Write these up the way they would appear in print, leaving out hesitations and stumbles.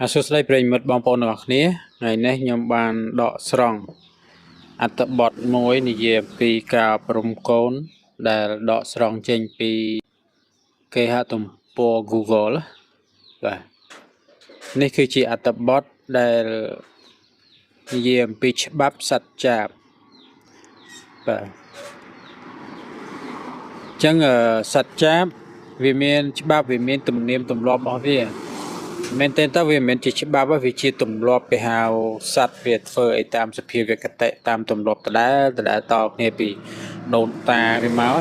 អសួស្តីប្រិយមិត្តបងប្អូនទាំងអស់គ្នាថ្ងៃនេះខ្ញុំបានដកស្រង់អត្ថបទមួយនិយាយអំពីការអប់រំកូនដែលដកស្រង់ចេញពីគេហទំព័រ Google បាទនេះគឺជាអត្ថបទដែលនិយាយអំពីច្បាប់សត្វចាបបាទអញ្ចឹងសត្វចាបវាមានច្បាប់វាមានទំនៀមទម្លាប់របស់វាមែនទែនតើវាមិនមែនជាច្បាប់ទេវាជាទម្លាប់គេហៅសត្វវាធ្វើអីតាមសភាវគតិតាមទម្លាប់ដដែលដដែលតគ្នាពីដូនតាវាមក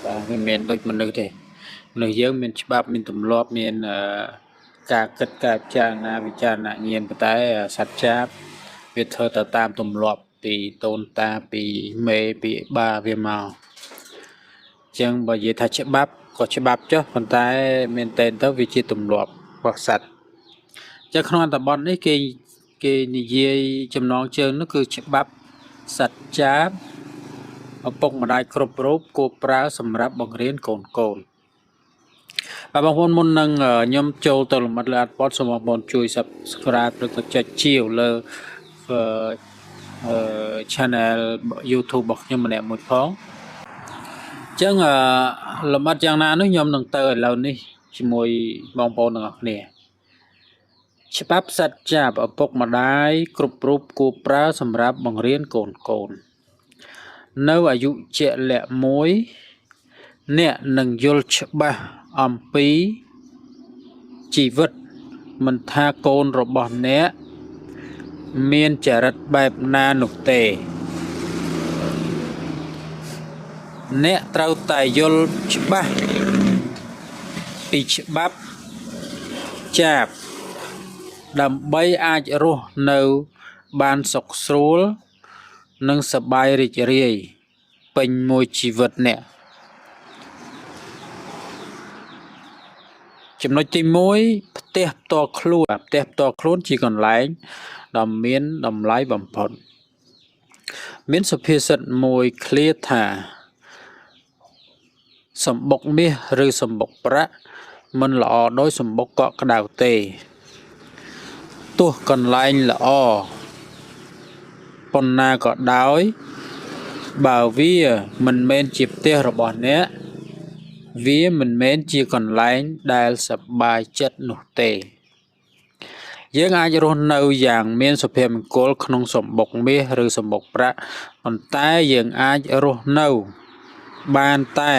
បាទវាមិនមែនដូចមនុស្សទេមនុស្សយើងមានច្បាប់មានទម្លាប់មានការគិតការពិចារណាវិចារណញ្ញាណប៉ុន្តែសត្វចាបវាធ្វើទៅតាមទម្លាប់ពីដូនតាពីមេពីបាវាមកអញ្ចឹងបើនិយាយថាច្បាប់ក៏ច្បាប់ចុះប៉ុន្តែមែនទែនទៅវាជាទម្លាប់របស់សត្វចឹងក្នុងអត្ថបទនេះគេនិយាយចំណងជើងនោះគឺច្បាប់សត្វចាបឪពុកម្ដាយគ្រប់រូបគួរប្រើសម្រាប់បង្រៀនកូនកូនបាទបងប្អូនមុននឹងខ្ញុំចូលទៅលម្អិតលើអត្ថបទសូមបងប្អូនជួយ Subscribe ឬក៏ចុចជាវលើ Channel YouTube របស់ខ្ញុំម្នាក់មួយផងអញ្ចឹងលម្អិតយ៉ាងណានោះខ្ញុំនឹងទៅឥឡូវនេះជាមួយបងប្អូនទាំងអស់គ្នាច្បាប់សត្វចាបឪពុកម្ដាយគ្រប់រូបគួរប្រើសម្រាប់បង្រៀនកូនកូននៅអាយុជាក់លាក់មួយអ្នកនឹងយល់ច្បាស់អំពីជីវិតមិនថាកូនរបស់អ្នកមានចរិតបែបណានោះទេអ្នកត្រូវតែយល់ច្បាស់ពីច្បាប់ចាបដើម្បីអាចរស់នៅបានសុខស្រួលនិងសប្បាយរីករាយពេញមួយជីវិតអ្នកចំណុចទី1ផ្ទះផ្ទាល់ខ្លួនផ្ទះផ្ទាល់ខ្លួនជាកន្លែងដ៏មានតម្លៃបំផុតមានសុភាសិតមួយឃ្លាថាសម្បុកមាសឬសម្បុកប្រាក់មិនល្អដូចសម្បុកកក់ក្ដៅទេទោះកន្លែងល្អប៉ុណ្ណាក៏ដោយបើវាមិនមែនជាផ្ទះរបស់អ្នកវាមិនមែនជាកន្លែងដែលសប្បាយចិត្តនោះទេយើងអាចរស់នៅយ៉ាងមានសុភមង្គលក្នុងសម្បុកមាសឬសម្បុកប្រាក់ប៉ុន្តែយើងអាចរស់នៅបានតែ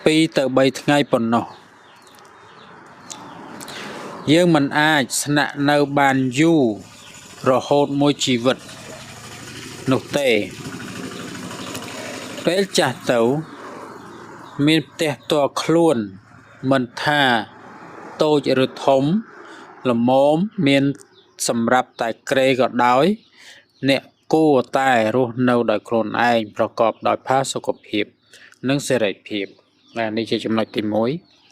2ទៅ3ថ្ងៃប៉ុណ្ណោះយើងមិនអាចស្នាក់នៅបានយូររហូតមួយជីវិតនោះទេពេលចាស់ទៅមានផ្ទះផ្ទាល់ខ្លួនមិនថាតូចឬធំល្មមមានសម្រាប់តែគ្រែក៏ដោយអ្នកគួរតែរស់នៅដោយខ្លួនឯងប្រកបដោយផាសុកភាពនិងសេរីភាពបាទនេះជាចំណុចទី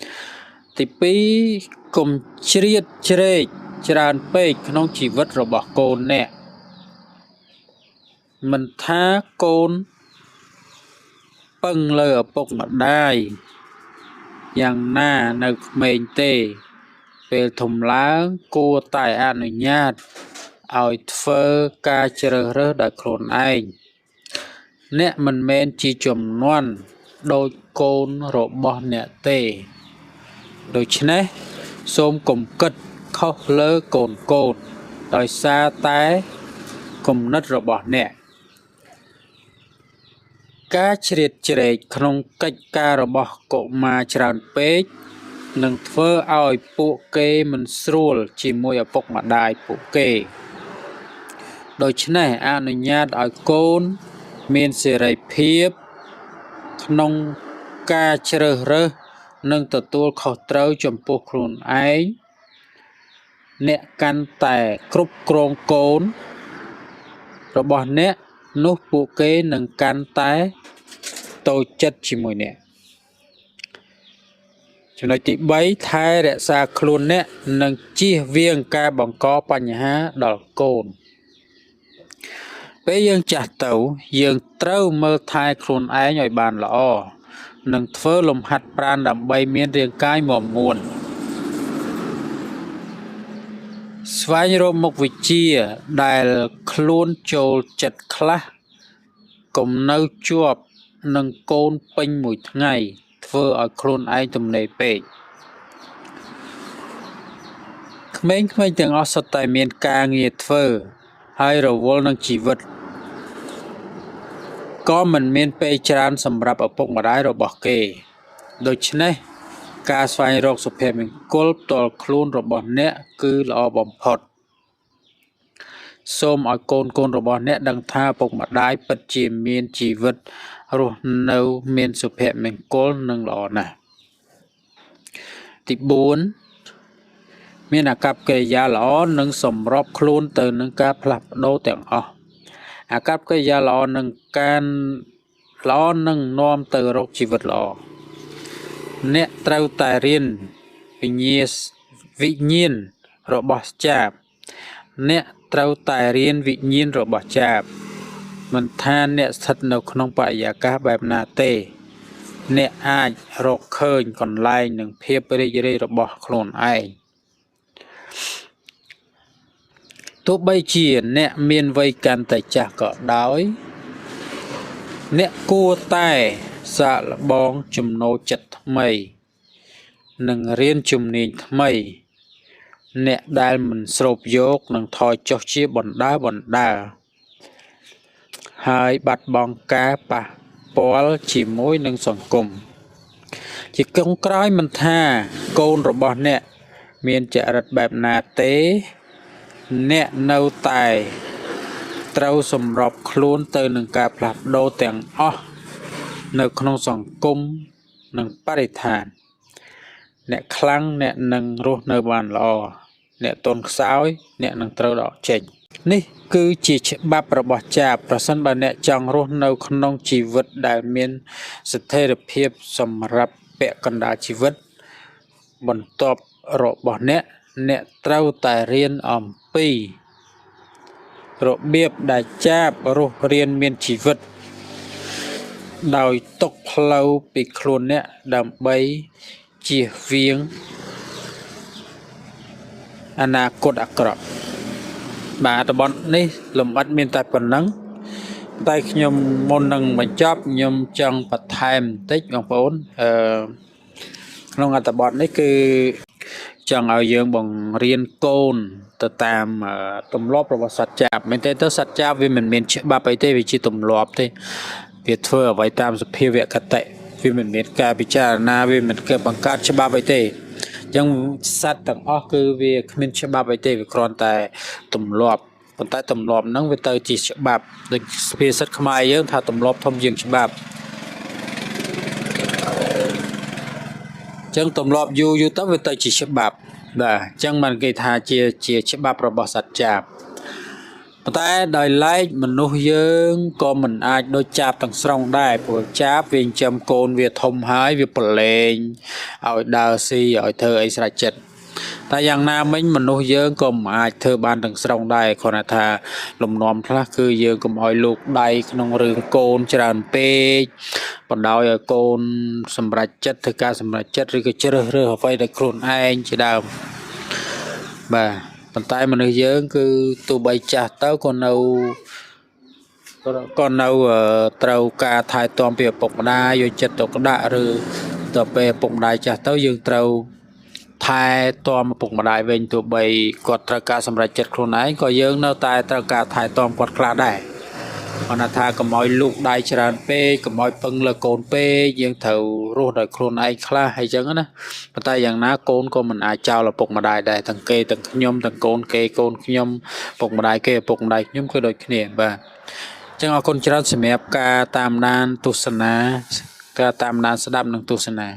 1ទី2កុំជ្រៀតជ្រែកច្រើនពេកក្នុងជីវិតរបស់កូនអ្នកមិនថាកូនពឹងលើឪពុកម្ដាយយ៉ាងណានៅក្មេងទេពេលធំឡើងគួរតែអនុញ្ញាតឲ្យធ្វើការជ្រើសរើសដោយខ្លួនឯងអ្នកមិនមែនជាជំនាន់ដូចកូនរបស់អ្នកទេដូច្នេះសូមកុំគិតខុសលើកូនៗដោយសារតែគំនិតរបស់អ្នកការជ្រៀតជ្រែកក្នុងកិច្ចការរបស់កុមារច្រើនពេកនឹងធ្វើឲ្យពួកគេមិនស្រួលជាមួយឪពុកម្ដាយពួកគេដូច្នេះអនុញ្ញាតឲ្យកូនមានសេរីភាពក្នុងការជ្រើសរើសនិងទទួលខុសត្រូវចំពោះខ្លួនឯងអ្នកកាន់តែគ្រប់គ្រងកូនរបស់អ្នកនោះពួកគេនឹងកាន់តែតូចចិត្តជាមួយអ្នកចំណុចទី3ថែរក្សាខ្លួនអ្នកនិងជៀសវាងការបង្កបញ្ហាដល់កូនពេលយើងចាស់ទៅយើងត្រូវមើលថែខ្លួនឯងឲ្យបានល្អនិងធ្វើលំហាត់ប្រាណដើម្បីមានរាងកាយមាំមួន ស្វែងរកមុខវិជ្ជាដែលខ្លួនចូលចិត្តខ្លះកុំនៅជាប់នឹងកូនពេញមួយថ្ងៃធ្វើឲ្យខ្លួនឯងទំនេរពេកក្មេងៗទាំងអស់សុទ្ធតែមានការងារធ្វើហើយរវល់នឹងជីវិតក៏មិនមានពេលច្រើនសម្រាប់ឪពុកម្ដាយរបស់គេដូច្នេះការស្វែងរកសុភមង្គលផ្ទាល់ខ្លួនរបស់អ្នកគឺល្អបំផុតសូមឲ្យកូនៗរបស់អ្នកដឹងថាឪពុកម្ដាយពិតជាមានជីវិតរស់នៅមានសុភមង្គលនិងល្អណាស់ទី4មានអាកប្បកិរិយាល្អនិងសម្របខ្លួនទៅនឹងការផ្លាស់ប្ដូរទាំងអស់អាកប្បកិរិយាល្អនិងការល្អនឹងនាំទៅរកជីវិតល្អអ្នកត្រូវតែរៀនវិញ្ញាណរបស់ចាបអ្នកត្រូវតែរៀនវិញ្ញាណរបស់ចាបមិនថាអ្នកស្ថិតនៅក្នុងបរិយាកាសបែបណាទេអ្នកអាចរកឃើញកន្លែងនិងភាពរីករាយរបស់ខ្លួនឯងទោះបីជាអ្នកមានវ័យកាន់តែចាស់ក៏ដោយអ្នកគួរតែសាកល្បងចំណូលចិត្តថ្មីនិងរៀនជំនាញថ្មីអ្នកដែលមិនស្រូបយកនឹងថយចុះជាបណ្ដើរៗហើយបាត់បង់ការប៉ះពាល់ជាមួយនឹងសង្គមជាចុងក្រោយមិនថាកូនរបស់អ្នកមានចរិតបែបណាទេអ្នកនៅតែត្រូវសម្របខ្លួនទៅនឹងការផ្លាស់ប្ដូរទាំងអស់នៅក្នុងសង្គមនិងបរិស្ថានអ្នកខ្លាំងអ្នកនឹងរស់នៅបានល្អអ្នកទន់ខ្សោយអ្នកនឹងត្រូវដកចេញនេះគឺជាច្បាប់របស់ចាបប្រសិនបើអ្នកចង់រស់នៅក្នុងជីវិតដែលមានស្ថិរភាពសម្រាប់ពាក់កណ្ដាលជីវិតបន្ទាប់របស់អ្នកអ្នកត្រូវតែរៀនអំពីរបៀបដែលចាបរស់រានមានជីវិតដោយទុកផ្លូវពីខ្លួនអ្នកដើម្បីជៀសវាងអនាគតអាក្រក់បាទតំបន់នេះលម្អិតមានតែប៉ុណ្ណឹងតែខ្ញុំមុននឹងបញ្ចប់ខ្ញុំចង់បន្ថែមបន្តិចបងប្អូនក្នុងអត្ថបទនេះគឺចង់ឲ្យយើងបង្រៀនកូនទៅតាមទម្លាប់របស់សត្វចាបមែនទេទៅសត្វចាបវាមិនមានច្បាប់អីទេវាជាទម្លាប់ទេវាធ្វើអ្វីតាមសភាវគតិវាមិនមានការពិចារណាវាមិនកើតបង្កើតច្បាប់អីទេអញ្ចឹងសត្វទាំងអស់គឺវាគ្មានច្បាប់អីទេវាគ្រាន់តែទម្លាប់ប៉ុន្តែទម្លាប់ហ្នឹងវាទៅជាច្បាប់ដូចភាសិតខ្មែរយើងថាទម្លាប់ធំជាងច្បាប់អញ្ចឹងទម្លាប់យូរយូរទៅវាទៅជាច្បាប់បាទអញ្ចឹងបានគេថាជាច្បាប់របស់សត្វចាបប៉ុន្តែដោយឡែកមនុស្សយើងក៏មិនអាចដូចចាបទាំងស្រុងដែរព្រោះចាបវាចិញ្ចឹមកូនវាធំហើយវាប្រឡែងឲ្យដើរស៊ីឲ្យធ្វើអីស្រេចចិត្តតែយ៉ាងណាមិញមនុស្សយើងក៏មិនអាចធ្វើបានទាំងស្រុងដែរគ្រាន់តែថាលំនាំខ្លះគឺយើងកុំឲ្យលោកដៃក្នុងរឿងកូនច្រើនពេកបណ្ដោយឲ្យកូនសម្រេចចិត្តធ្វើការសម្រេចចិត្តឬក៏ជ្រើសរើសអ្វីដោយខ្លួនឯងជាដើមបាទប៉ុន្តែមនុស្សយើងគឺទោះបីចាស់ទៅក៏នៅត្រូវការថែទាំពីឪពុកម្ដាយយកចិត្តទុកដាក់ឬដល់ពេលឪពុកម្ដាយចាស់ទៅយើងត្រូវថែទាំឪពុកម្ដាយវិញទោះបីគាត់ត្រូវការសម្រេចចិត្តខ្លួនឯងក៏យើងនៅតែត្រូវការថែទាំគាត់ខ្លះដែរគាត់ថាកុំឲ្យលូកដៃច្រើនពេកកុំឲ្យពឹងលើកូនពេកយើងត្រូវរស់ដោយខ្លួនឯងខ្លះអីចឹងណាប៉ុន្តែយ៉ាងណាកូនក៏មិនអាចចោលឪពុកម្ដាយដែរទាំងគេទាំងខ្ញុំទាំងកូនគេកូនខ្ញុំឪពុកម្ដាយគេឪពុកម្ដាយខ្ញុំគឺដូចគ្នាបាទអញ្ចឹងអរគុណច្រើនសម្រាប់ការតាមដានទស្សនាការតាមដានស្ដាប់និងទស្សនា